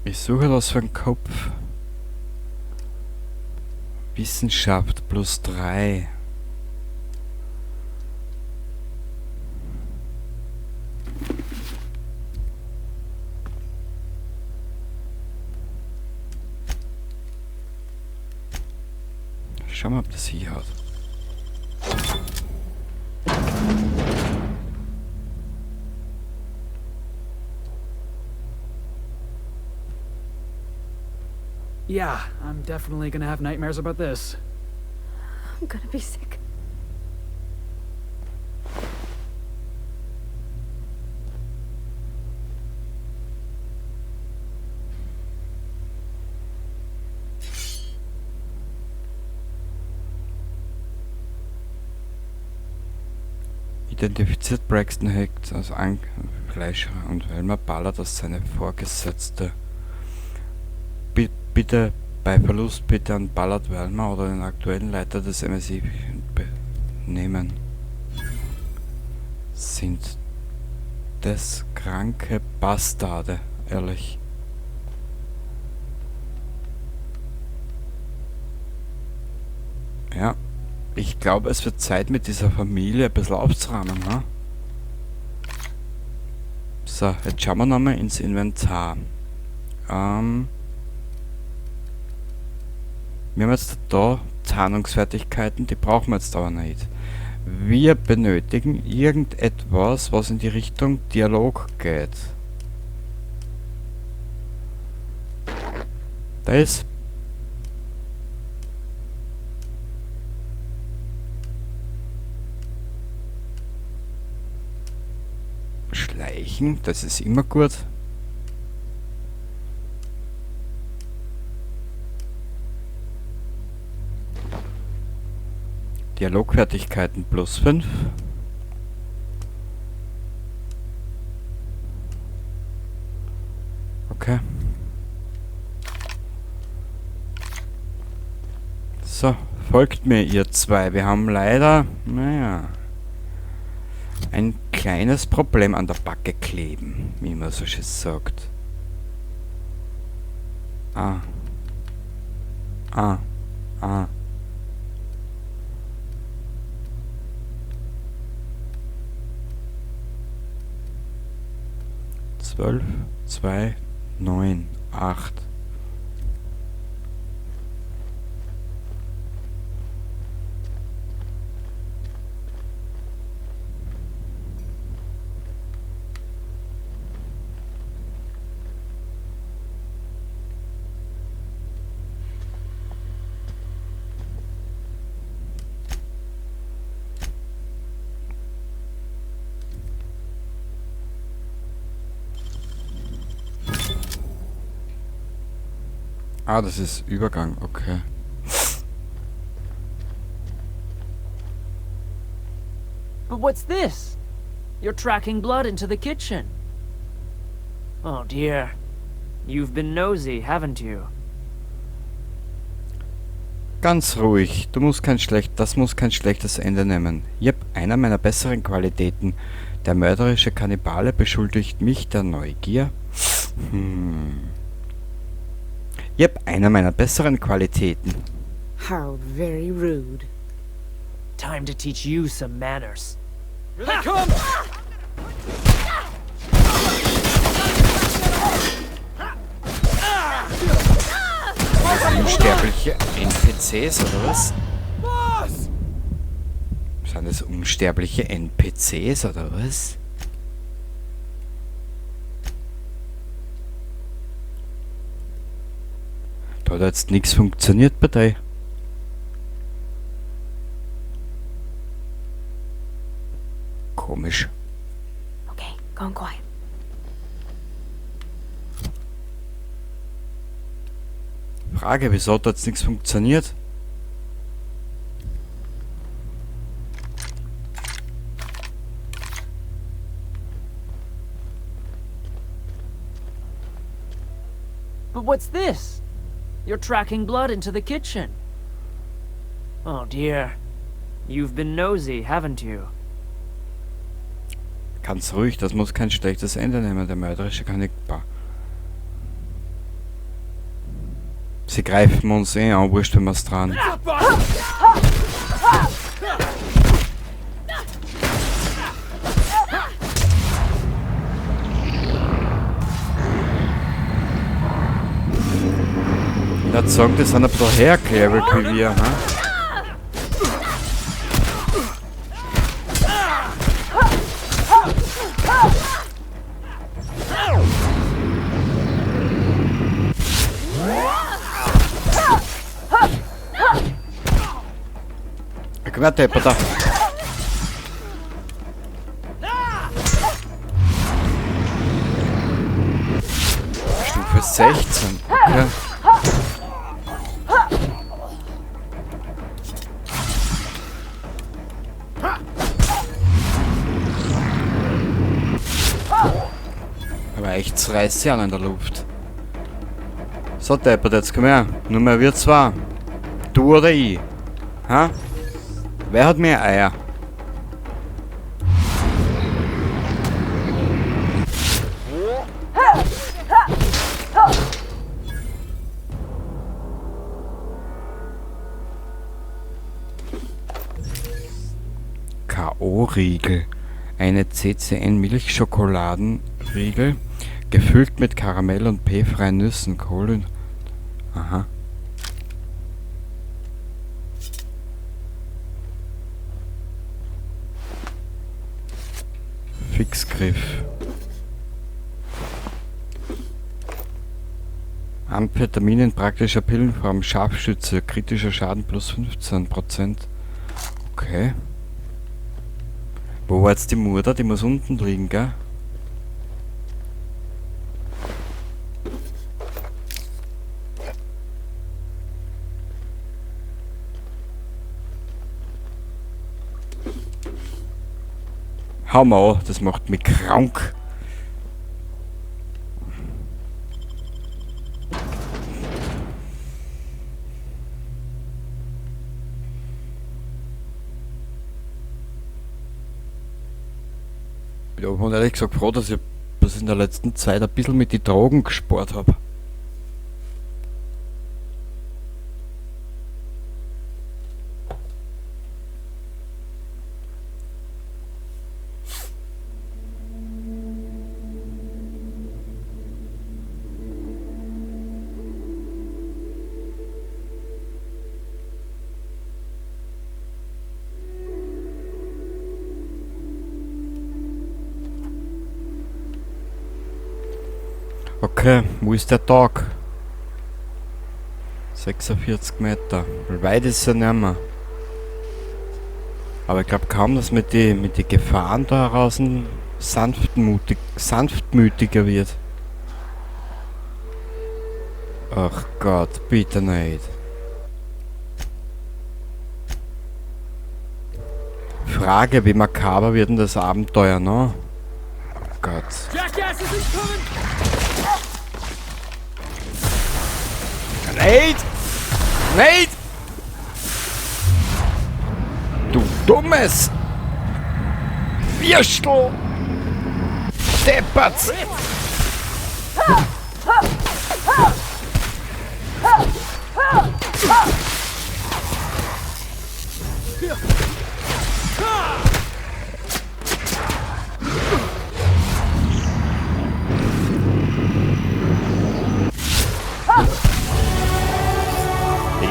Ich suche das für einen Kopf. Wissenschaft plus 3. Schau mal, ob das hier hat. Yeah, I'm definitely gonna have nightmares about this. I'm gonna be sick. Identifiziert Braxton Hicks als Fleischer und Velma Ballard als seine Vorgesetzte. Bitte bei Verlust bitte an Ballard, Velma oder den aktuellen Leiter des MSI nehmen. Sind das kranke Bastarde, ehrlich. Ja, ich glaube, es wird Zeit, mit dieser Familie ein bisschen aufzuräumen, ne? So, jetzt schauen wir nochmal ins Inventar. Wir haben jetzt da Tarnungsfertigkeiten, die brauchen wir jetzt aber nicht. Wir benötigen irgendetwas, was in die Richtung Dialog geht. Da ist. Schleichen, das ist immer gut. Dialogfertigkeiten plus 5. Okay. So, folgt mir ihr zwei. Wir haben leider, naja, ein kleines Problem an der Backe kleben, wie man so schön sagt. Ah. Ah. Ah. 12, 2, 9, 8. Ah, das ist Übergang, okay. But what's this? You're tracking blood into the kitchen. Oh dear. You've been nosy, haven't you? Ganz ruhig, du musst kein schlecht, das muss kein schlechtes Ende nehmen. Jep, einer meiner besseren Qualitäten. Der mörderische Kannibale beschuldigt mich der Neugier. Jep, einer meiner besseren Qualitäten. How very rude. Time to teach you some manners. Here they come! Unsterbliche NPCs, oder was? Boss! Sind das unsterbliche NPCs, oder was? Da hat jetzt nichts funktioniert bei dir. Komisch. Okay, going quiet. Frage, wieso hat jetzt nichts funktioniert? But what's this? You're tracking blood into the kitchen. Oh dear. You've been nosy, haven't you? Ganz ruhig, das muss kein schlechtes Ende nehmen. Der mörderische Kannibal. Sie greifen uns eh an, wurscht, wenn wir's dran. Ich würde sagen, die sind ein bisschen hergelevelt wie wir, ha? Komm her, Depper, da. Stufe 16, okay. Aber echt reißt sie an in der Luft. So, Deppert, jetzt komm her. Nur mehr wir zwei. Du oder ich? Ha? Wer hat mehr Eier? K.O.-Riegel. Eine CCN Milchschokoladenriegel, gefüllt mit Karamell und P-freien Nüssen, Kohlen. Aha. Fixgriff. Amphetamin in praktischer Pillenform, Scharfschütze, kritischer Schaden plus 15%. Okay. Wo war jetzt die Mutter? Die muss unten liegen, gell? Hau mal, das macht mich krank. Ich bin ehrlich gesagt froh, dass ich das in der letzten Zeit ein bisschen mit den Drogen gespart habe. Okay, wo ist der Tag? 46 Meter. Weit ist er nicht mehr. Aber ich glaube kaum, dass mit die Gefahren da draußen sanftmütiger wird. Ach Gott, bitte nicht. Frage, wie makaber wird denn das Abenteuer, ne? Oh Gott. Nate! Nate! Du dummes Würstel! Deppert!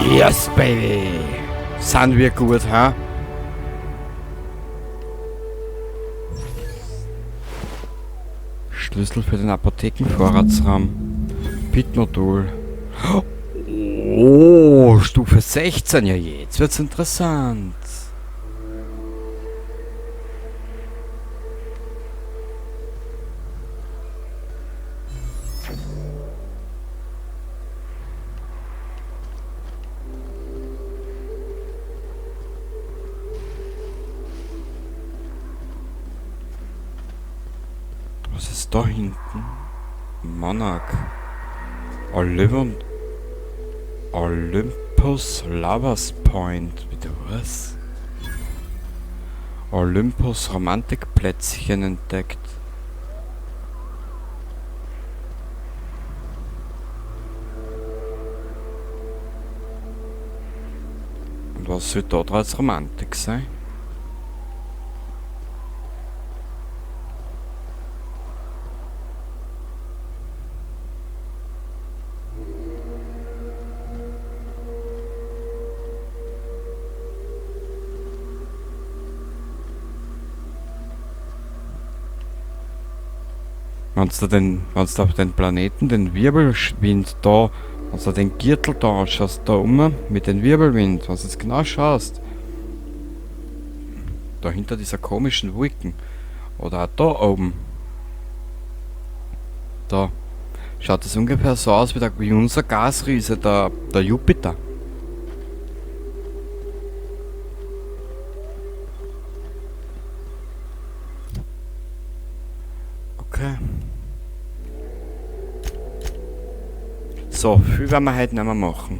Yes, baby! Sind wir gut, ha? Schlüssel für den Apothekenvorratsraum. Pit-Modul. Oh, Stufe 16. Ja, jetzt wird's interessant. Was ist da hinten? Monarch. Olympus Lovers Point. Bitte was? Olympus Romantikplätzchen entdeckt. Was soll da draus Romantik sein? Wenn du auf den Planeten den Wirbelwind da, wenn du den Gürtel da anschaust, da oben mit dem Wirbelwind, wenn du jetzt genau schaust, da hinter dieser komischen Wolken, oder auch da oben, da schaut es ungefähr so aus wie unser Gasriese, der Jupiter. Okay. So, viel werden wir heute nicht mehr machen.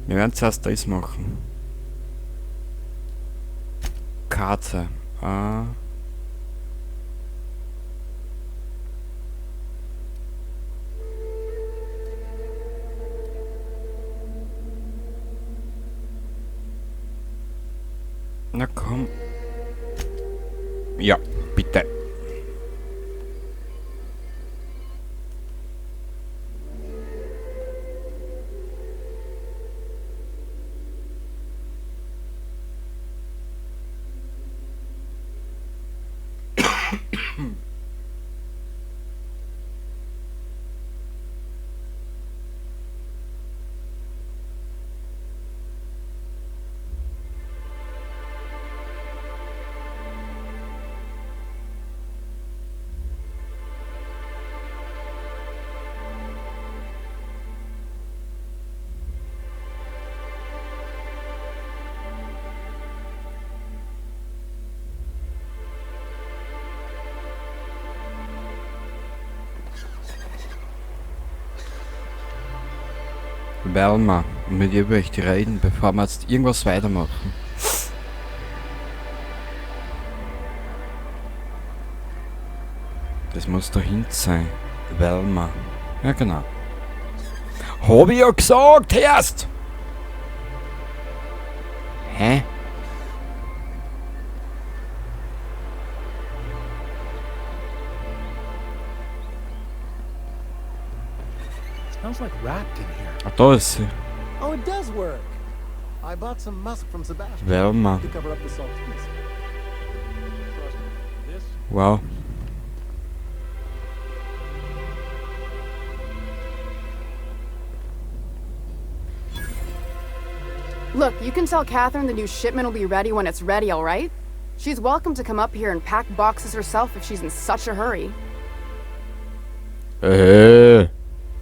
Wir werden zuerst das machen. Karte. Ah. Na komm. Ja, bitte. Velma, und mit ihr möchte ich reden, bevor wir jetzt irgendwas weitermachen. Das muss dahinter sein. Velma. Ja, genau. Hab ich ja gesagt, erst! Hä? Smells like wrapped in here. Ah, da ist sie. Oh, it does work. I bought some musk from Sebastian Velma. to cover up the saltiness. Trust me, this Wow. Look, you can tell Catherine the new shipment will be ready when it's ready, all right? She's welcome to come up here and pack boxes herself if she's in such a hurry.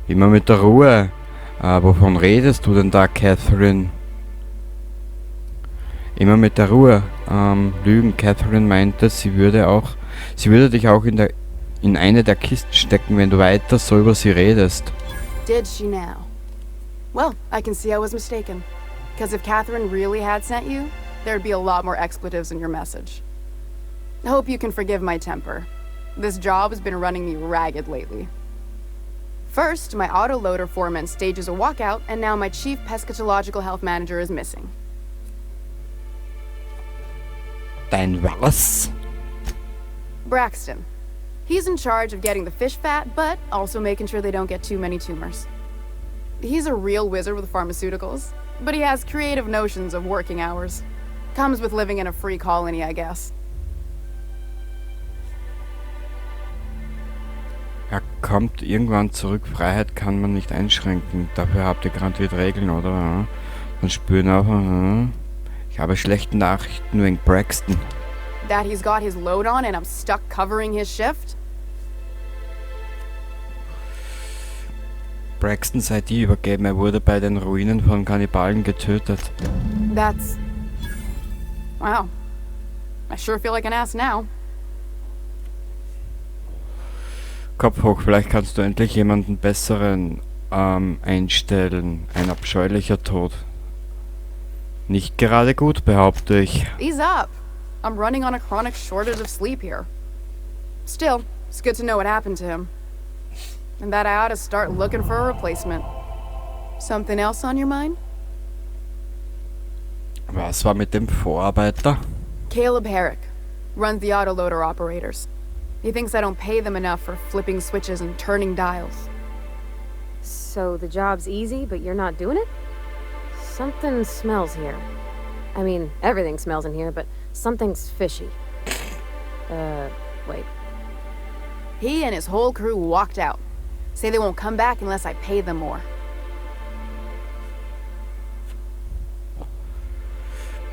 Immer mit der Ruhe. Wovon redest du denn da, Catherine? Immer mit der Ruhe. Lügen. Catherine meinte, sie würde dich auch in eine der Kisten stecken, wenn du weiter so über sie redest. Did she now? Well, I can see I was mistaken. Because if Catherine really had sent you, there'd be a lot more expletives in your message. I hope you can forgive my temper. This job has been running me ragged lately. First, my autoloader foreman stages a walkout, and now my chief pescatological health manager is missing. Dein was? Braxton. He's in charge of getting the fish fat, but also making sure they don't get too many tumors. He's a real wizard with pharmaceuticals, but he has creative notions of working hours. Comes with living in a free colony, I guess. Er kommt irgendwann zurück. Freiheit kann man nicht einschränken. Dafür habt ihr garantiert Regeln, oder? Ja. Dann spüren auch. Ja. Ich habe schlechte Nachrichten wegen Braxton. That he's got his load on and I'm stuck covering his shift? Braxton sei dir übergeben. Er wurde bei den Ruinen von Kannibalen getötet. That's... Wow. I sure feel like an ass now. Kopf hoch, vielleicht kannst du endlich jemanden besseren einstellen. Ein abscheulicher Tod. Nicht gerade gut, behaupte ich. Ease up. I'm running on a chronic shortage of sleep here. Still, it's good to know what happened to him. And that I ought to start looking for a replacement. Something else on your mind? Was war mit dem Vorarbeiter? Caleb Herrick runs the autoloader operators. He thinks I don't pay them enough for flipping switches and turning dials. So the job's easy, but you're not doing it? Something smells here. I mean, everything smells in here, but something's fishy. Wait. He and his whole crew walked out. Say they won't come back unless I pay them more.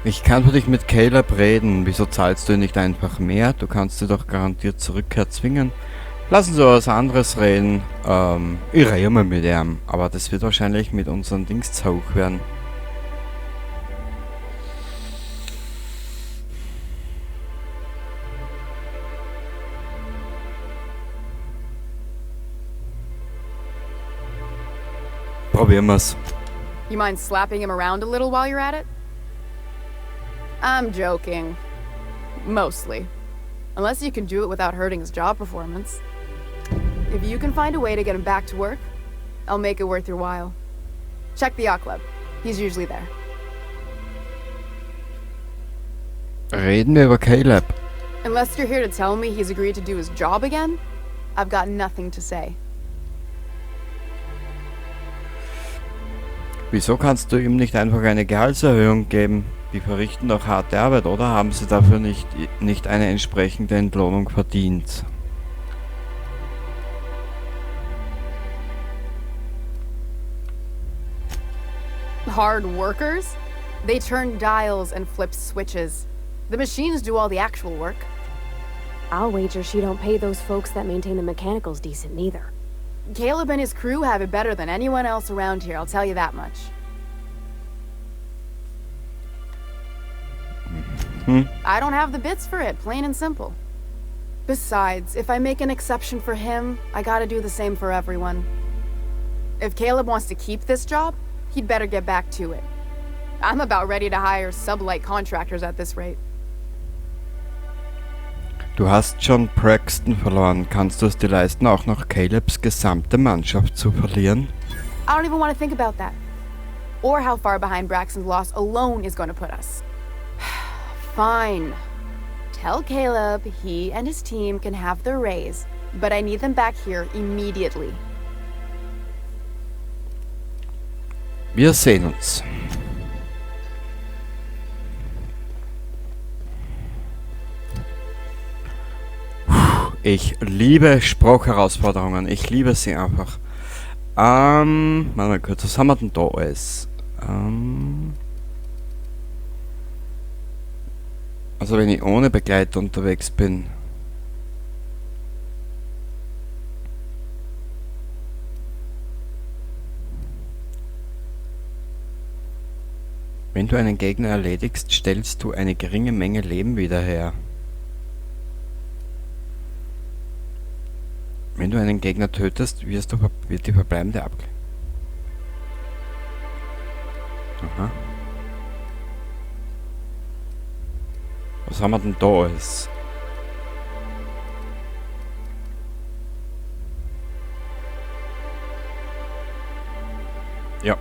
Ich kann für dich mit Caleb reden. Wieso zahlst du ihn nicht einfach mehr? Du kannst sie doch garantiert zur Rückkehr zwingen. Lass uns über was anderes reden. Ich rede mal mit ihm. Aber das wird wahrscheinlich mit unseren Dings zu hoch werden. Probieren wir's. You mind slapping him around a little while you're at it? I'm joking. Mostly. Unless you can do it without hurting his job performance. If you can find a way to get him back to work, I'll make it worth your while. Check the yacht club. He's usually there. Reden wir über Caleb. Unless you're here to tell me he's agreed to do his job again, I've got nothing to say. Wieso kannst du ihm nicht einfach eine Gehaltserhöhung geben? Die verrichten doch harte Arbeit, oder? Haben sie dafür nicht eine entsprechende Entlohnung verdient? Hard workers? They turn dials and flip switches. The machines do all the actual work. I'll wager she don't pay those folks that maintain the mechanicals decent neither. Caleb and his crew have it better than anyone else around here, I'll tell you that much. I don't have the bits for it, plain and simple. Besides, if I make an exception for him, I got to do the same for everyone. If Caleb wants to keep this job, he'd better get back to it. I'm about ready to hire sublight contractors at this rate. Du hast schon Braxton verloren. Kannst du es dir leisten, auch noch Calebs gesamte Mannschaft zu verlieren? I don't even want to think about that. Or how far behind Braxton's loss alone is going to put us. Fine. Tell Caleb he and his team can have their raise, but I need them back here immediately. Wir sehen uns. Ich liebe Sprachherausforderungen. Ich liebe sie einfach. Warte mal kurz, was haben wir denn da alles? Also wenn ich ohne Begleiter unterwegs bin. Wenn du einen Gegner erledigst, stellst du eine geringe Menge Leben wieder her. Wenn du einen Gegner tötest, wird die verbleibende abge-, Aha. Was haben wir denn da alles? Ja.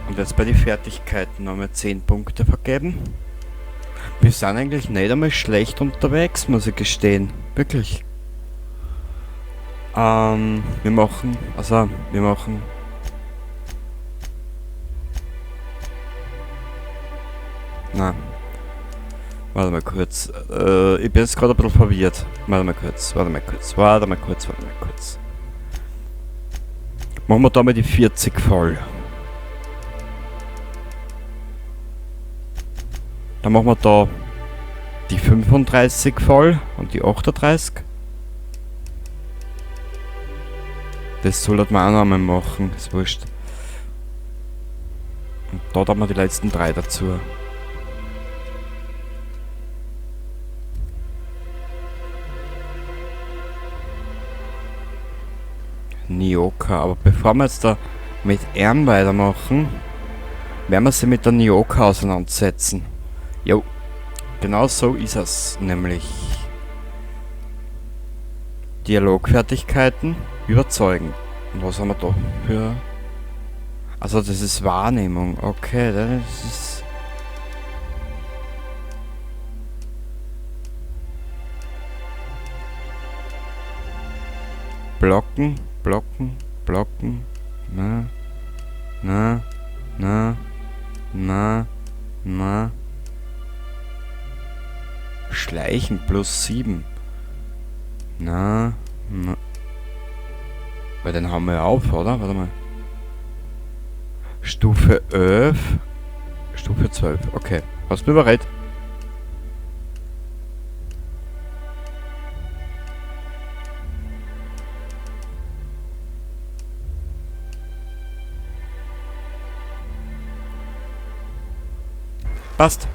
Und jetzt bei den Fertigkeiten nochmal 10 Punkte vergeben. Wir sind eigentlich nicht einmal schlecht unterwegs, muss ich gestehen. Wirklich. Wir machen, also, wir machen. Na. Warte mal kurz. Ich bin jetzt gerade ein bisschen verwirrt. Warte mal kurz, warte mal kurz, warte mal kurz, warte mal kurz. Machen wir da mal die 40 voll. Dann machen wir da die 35 voll und die 38. Das sollte man auch noch einmal machen, ist wurscht. Und da haben wir die letzten 3 dazu. Nyoka, aber bevor wir jetzt da mit Ern weitermachen, werden wir sie mit der Nyoka auseinandersetzen. Jo, genau so ist es nämlich. Dialogfertigkeiten überzeugen. Und was haben wir da für... Also das ist Wahrnehmung. Okay, das ist... Blocken, blocken, blocken. Na, na, na, na, na. Schleichen plus 7. Na, na. Weil den haben wir ja auf, oder? Warte mal. Stufe 11. Stufe 12. Okay. Was bin bereit? Passt.